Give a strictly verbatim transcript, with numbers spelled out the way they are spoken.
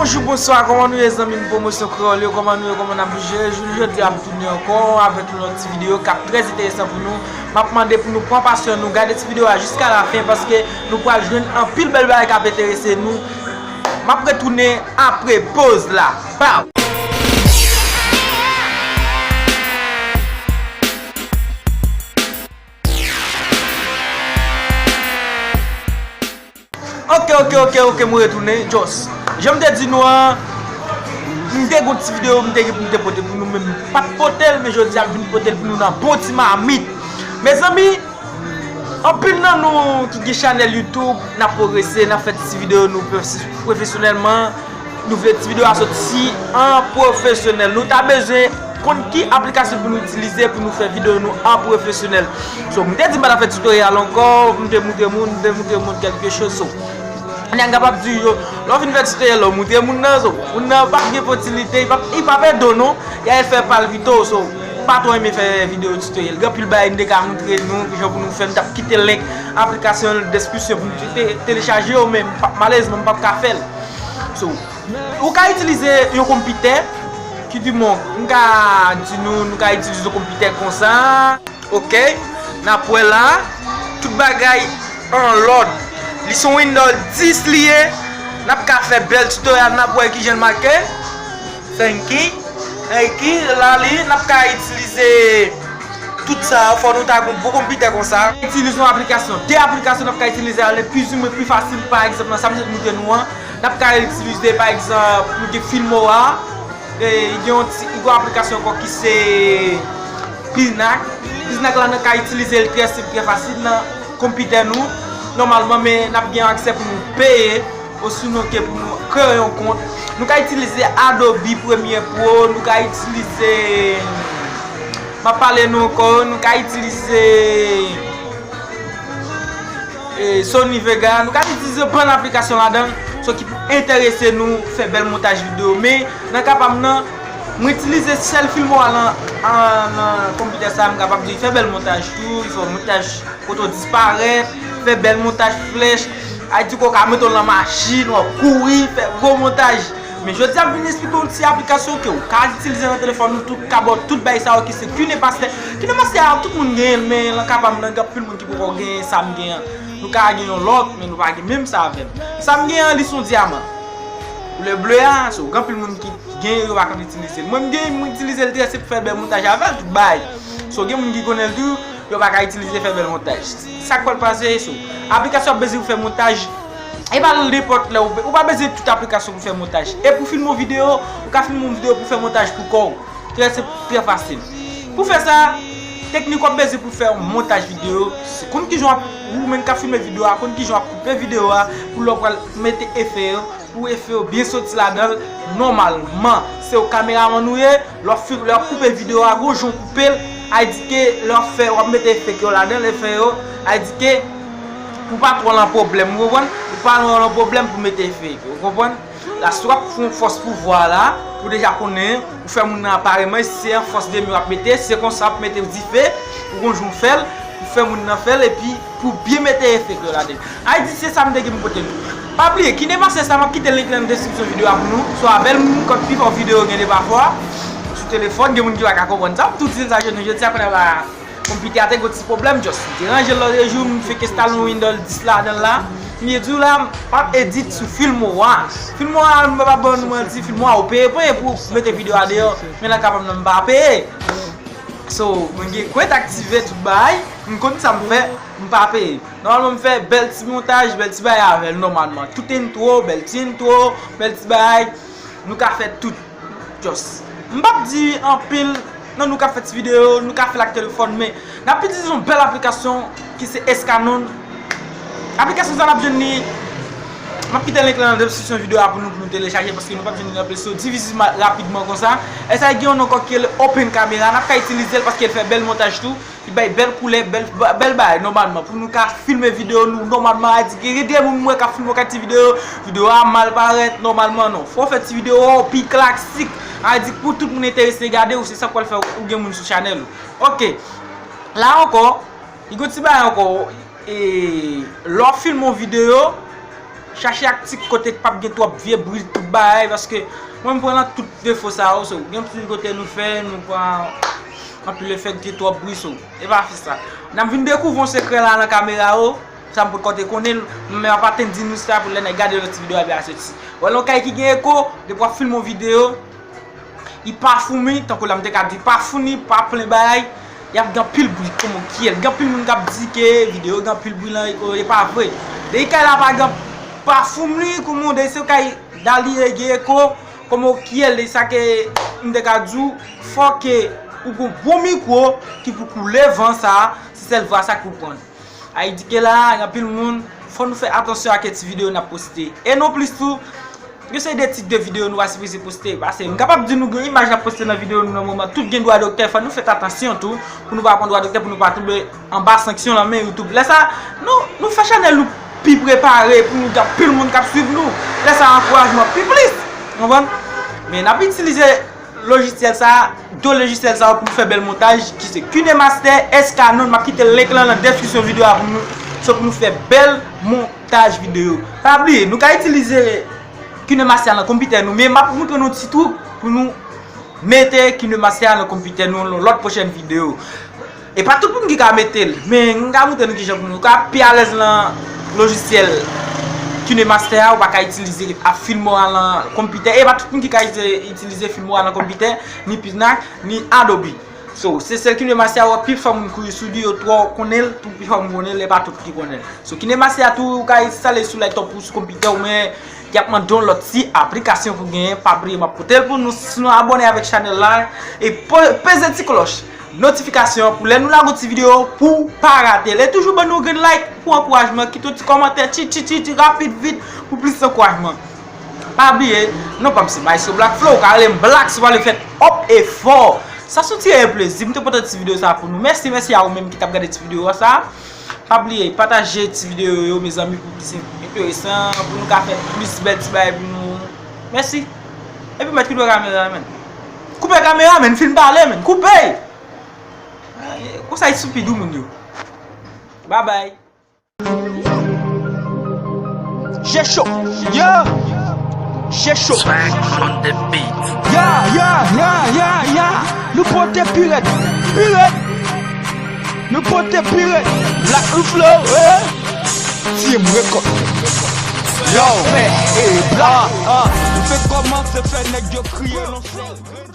Bonjou, bonswa, kòman nou ye zanmi m pwomosyon kreyòl yo, kòman nou ye, kòman n ap bouje? Jounen jodi a m tounen ankò avèk yon lòt ti videyo k ap trè enteresan pou nou. M ap mande pou nou pran pasyan nou, gade ti videyo a jiska lafen paske nou pral jwenn anpil bèl bagay k ap enterese nou. M ap retounen apre poz la. Pow! Ok, ok, ok, ok, mwen retounen. Just, jan m te di nou an, m te gon ti videyo m te gen pou m te pote pou nou, men m pa t pote l, men jodi a m vin pote l pou nou nan bon ti mamit. Mezanmi, anpil nan nou ki gen chanèl YouTube, n ap pwogrese, n ap fè ti videyo nou pwofesyonèlman. Nou vle ti videyo a soti an pwofesyonèl. Nou ta bezwen konn ki aplikasyon pou nou itilize pou nou fè videyo nou an pwofesyonèl. So, m te di m pa ta fè tutorial ankò, m te moutre moun, m te moutre moun kèlke choz. So, kounye a m kapab di yo, lè w fin fè tutorial la, w moutre moun nan, so, moun nan p ap gen fòtilite, li p ap, li p ap ede w non, li al fè pa l pito. So, m pa twò renmen fè videyo tutorial. Gen anpil bagay m te ka moutre nou, kijan pou nou fè, m t ap kite link aplikasyon nan deskripsyon pou nou te-, telechaje yo, men m p ap, malerezman, m p ap ka fè l. So, ou ka itilize yon konpitè, ki di mwen, m ka di nou, nou ka itilize yon konpitè konsa. Ok, n ap wè la, tout bagay an lòd. Li se yon Windows dis li ye, n ap ka fè bèl tutorial, n ap wè kijan l make. Thank you. Thank you. La li, n ap ka itilize tout sa, fò nou ta gon bon konpitè konsa. Itilize yon aplikasyon, de aplikasyon n ap ka itilize a, le pli ou mwen pli fasil, pa egzanp, nan sa m sot moutre nou an, n ap ka itilize, pa egzanp, nou gen Filmora, e, gen yon ti, gen yon aplikasyon ankò ki se Piznak. Piznak la, nou ka itilize l trè senp, trè fasil nan konpitè nou, nòmalman, men n ap gen aksè pou nou peye, osinon ke pou nou kreye yon kont. Nou ka itilize Adobe Premiere Pro, nou ka itilize, m ap pale nou ankò, nou ka itilize, e, Sony Vegas, nou ka itilize bann aplikasyon ladan, so ki pou enterese nou fè bèl montaj videyo. Men, nan ka pa m nan, mwen itilize sèl Filmora lan, an, nan konpitè sa, m kapab di, fè bèl montaj tou, fè montaj kote w disparèt, fè bèl montaj flèch, a di ke w ka mete w lan machin, w ap kouri, fè gwo montaj. Men jodi a, m vin esplike w ti aplikasyon ke w ka itilize nan telefòn ou tou, ka ba w tout bagay sa yo ki se KineMaster. KineMaster a, tout moun genyen l, men lan ka pa m nan, gen anpil moun ki poko genyen sa m genyen an. Nou ka gen yon lòt, men nou pa gen menm sa avè m. Sa m genyen an, li se yon dyaman. Koulè ble a, so, gen anpil moun ki genyen, yo pa konn itilize l. Mwen, m genyen, m itilize l trè senp pou fè bèl montaj avè l, tout bagay. So, gen moun ki konnen l tou, yo pa ka itilize fè bèl montaj. Sa k pral pase, so, aplikasyon ap bezwen pou fè montaj, e pa nenpòt lè, ou, ou pa bezwen tout aplikasyon pou fè montaj. E pou filme yon videyo, ou ka filme yon videyo pou fè montaj pou kò w. Trè senp, trè fasil. Pou fè sa, teknik w ap bezwen pou fè yon montaj videyo, se konn kijan w ap, ou menm k ap filme videyo a, konn kijan w ap koupe videyo a, pou lè w pral mete efè yo, pou efè yo byen soti ladan l nòmalman. Se yon kameramann ou ye, lè w ap fil-, lè w ap koupe videyo a, gon jan w koupe l, a di ke lè w ap fè, w ap mete efè yo ladan l, efè yo, a di ke pou pa twò lan pwoblèm, ou konprann? Pou pa twò lan pwoblèm pou mete efè yo, ou konprann? La, si w ap fè yon fòs pou vwa la, ou deja konnen, ou fè moun nan apareman, si se yon fòs demi w ap mete, se konsa w ap mete dife, ou gon jan w fè l, ou fè moun nan fè l, epi pou byen mete efè yo ladan l. Ayiti, se sa m te gen pou pote nou. Pa bliye, KineMaster sa, m ap kite link lan nan deskripsyon videyo a pou nou. So avè l, m konn pi fò videyo gen de pafwa. Sou telefòn, gen moun ki pa ka konprann sa. M tou di n sa jounen jodi a, kounye a la, konpitè a te gon ti pwoblèm, just. M te ranje l lòt jou, m fenk enstale yon Windows dis ladan l la. M ye di w la, m ap edit sou Filmora. Filmora, m pa ban nou manti, Filmora, ou peye, peye pou mete videyo a deyò. Men nan ka pa m nan, m pa peye. So, mwen gen kont aktive tout bagay, m konn sa m fè, m pa peye. Nòmalman, m fè bèl ti montaj, bèl ti bagay avè l, nòmalman. Tout entwo, bèl ti entwo, bèl ti bagay. Nou ka fè tout. Just. M p ap di anpil nan nou k ap fè ti videyo, nou ka fè l ak telefòn, men n ap itilize yon bèl aplikasyon ki se S Canon. Aplikasyon sa n ap jwenn li. M ap kite link lan nan deskripsyon videyo a pou nou, pou nou telechaje, paske nou p ap jwenn li nan Play Store difisil, rapidman konsa. E sa gen yon ankò ki rele Open Camera, n ap ka itilize l paske l fè bèl montaj tou. Li bay bèl koulè, bèl, bèl bagay, nòmalman. Pou nou ka filme videyo nou, nòmalman, a di ke gen de moun m wè k ap filme yon kantite videyo, videyo a mal parèt, nòmalman, non. Fò w fè ti videyo a w pi klasik, a di pou tout moun enterese gade w, se sa k pral fè ou gen moun sou chanèl ou. Ok. La ankò, li gon ti bagay ankò, e, lè w ap filme yon videyo, Chache ak ti kote k p ap gen twòp vye bri, tout bagay, paske mwen m pran nan tout defo sa yo, so, gen ti kote nou fè, nou pran anpil efè k gen twòp bri, so, e pa fè sa. N ap vin dekouvri yon sekrè la nan kamera yo, sa m potko te konnen l, men m ap atann di nou sa pou lè nèg gade lòt ti videyo a byen soti. Wè, lè yon kay ki gen eko, depi w ap filme yon videyo, li pa founi, tankou lè m te ka di pa founi, pa plen bagay, y ap gen anpil bri, kòman ki yè l. Gen anpil moun k ap di ke videyo gen anpil bri lan eko, e pa vre. Depi kay la pa gen, pa founi, kòman, depi se kay Dali e gen eko, kòman ki yè l, sa ke m te ka di w, fò ke ou gon bon mikwo ki pou koule van sa, se sèl vwa sa ki pou pran. Sa vle di ke la, gen anpil moun, fò nou fè atansyon ak ti videyo n ap poste. E non plis tou, gen seri de tit de videyo nou pa sipoze poste. Paske m kapab di nou gen imaj n ap poste nan videyo nou nan moman. Tout gen dwa doktè, fò nou fè atansyon tou, pou nou pa pran dwa doktè, pou nou pa tonbe anba sanksyon nan men YouTube. Lè sa, nou, nou fè chanèl nou pi prepare, pou nou gen anpil moun k ap swiv nou. Lè sa, ankourajman pi plis. Konprann? Men n ap itilize lojisyèl sa, de lojisyèl sa pou nou fè bèl montaj, ki se KineMaster, S Canon, m ap kite link lan nan deskripsyon videyo a pou nou, so pou nou fè bèl montaj videyo. Pa bliye, nou ka itilize KineMaster lan konpitè nou, men m ap montre nou ti trik pou nou mete KineMaster lan konpitè nou nan lòt pwochèn videyo. E pa tout moun ki ka mete l, men m ka montre nou kijan pou nou ka pi alèz lan lojisyèl KineMaster a, ou pa ka itilize ap Filmora lan konpitè. E pa tout moun ki ka itilize, itilize Filmora lan konpitè, ni Pixmax, ni Adobe. So, se sèl KineMaster a, w ap pi fè moun kouri sou li, yo twò konnen l, tou pi fè moun konnen l, e pa tout ki konnen l. So, KineMaster a tou, ou ka enstale sou laptop ou sou konpitè ou, men y ap mande w lòt ti aplikasyon pou genyen, pa bliye m ap pote l pou nou, si nou abòne avèk chanèl la, e po-, peze ti klòch notifikasyon pou lè nou lage yon ti videyo pou w pa rate l. E toujou ban nou yon grenn like pou ankourajman, kite yon ti kòmantè, ti, ti, ti, ti, rapid, vit, pou plis ankourajman. Pa bliye, non pa m se Maestro Black Flow, ou ka rele m Black si w pa vle fèt òp e fò. Sa se yon ti plezi, m te pote ti videyo sa pou nou. Mèsi, mèsi a ou menm ki t ap gade ti videyo sa. Pa bliye, pataje ti videyo yo, mezanmi, pou plis enteresan, pou nou ka fè plis bèl ti bagay pou nou. Mèsi. Epi mèt koupe kamera a, menn. Koupe kamera a, menn, fin pale, menn. Koupe! Konsa y estipid wi, moun yo. Babay. Jechou, yeah. Jechou. Swag on the beat. Yeah, yeah, yeah, yeah, yeah. Nou pote pi rèd, pi rèd. Nou pote pi rèd. Black Flow, eh. T M Record. Yo, fè, eh, Black. Ah, ah. Nou fè kòmanse fè nèg yo kriye nan sèl.